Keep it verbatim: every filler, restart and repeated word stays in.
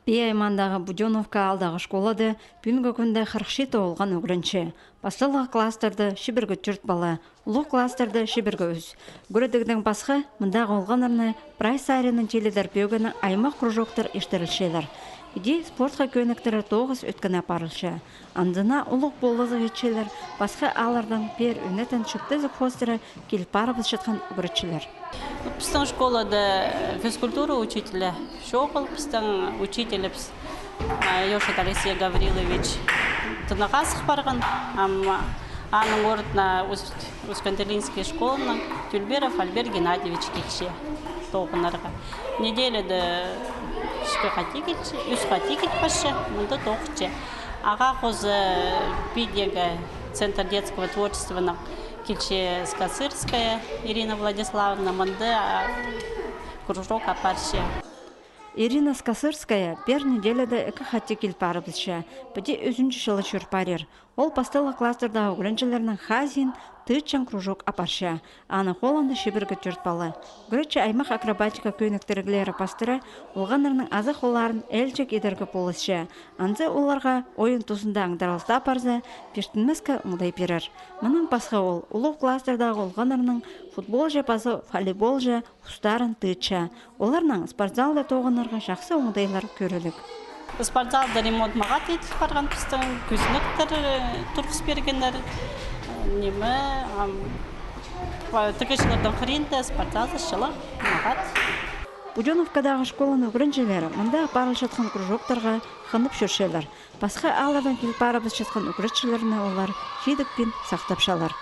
Пии аймағындағы Будённовка аалдағы школада пӱӱнгі кӱнде хырых читі олған ӱгренче. Пасталығ класстарда чибіргі тӧрт пала, улуғ класстарда чибіргі ӱс. Ӱгредігдең пасха, мындағы олғаннарны прай саринаң тилідер пӧгінең аймах кружоктар иртірілчелер. Іди спортха кӧніктірер тоғыс ӧткін апарылча. Андына улуғ полызығ итчелер пасха ааллардаң, пеер ӱнетін чӧптезіг хоостыра киліп парыбысчатхан ӱгретчілер. Пістің школада физкультура учителі чоғыл, пістің учителібіс, а, Ёшит Алексей Гаврилович тынағ азых парған, ам аның орнына Ус-, Усть-Кандерлинский школаның Тюльберов Альберт Геннадьевич килче тоғынарға. Неделяда ікі хати килче, ӱс хати киліп парча, мында тоғынча. Ағаа хоза піддегі Центр детского творчествоның килче Скосырская Ирина Владиславовна, мында, а, кружок апарча. Ирина Скосырская пеер неделяда ікі хати киліп парыбысча. Піди ӱзінҷі чылы чӧр парир. Ол пасталығ класстардағы ӱгренҷілернең хазиин тыытчаң кружок апарча. Аның холында чибіргі тӧрт пала. Ӱгретчі аймах акробатика кӧніктіріглері пастыра олғаннарның аза-холларын ээлҷек идерге полысча. Анзы оларға ойын тузында аңдарылза парза, пиртінмеске оңдай пирер. Мынаң пасха ол улуғ класстардағы олғаннарның футболҷа паза волейболҷа устарын тыытча. Оларнаң спортзалда тоғынарға чахсы оңдайлар кӧрерлік. Спортзалда ремонт мағат иділ парған, пістің кӧзенектер, э, турғыс пиргеннер. Э, ниме, ам, па-, тігічілернің хыринда спортзалда чылығ мағат. Будённовкадағы школаның ӱгренҷілері мында апарылчатхан кружоктарға хынып чӧрчелер. Пасха ааллардаң киліп парыбысчатхан ӱгретчілерні олар чидікпин сахтапчалар.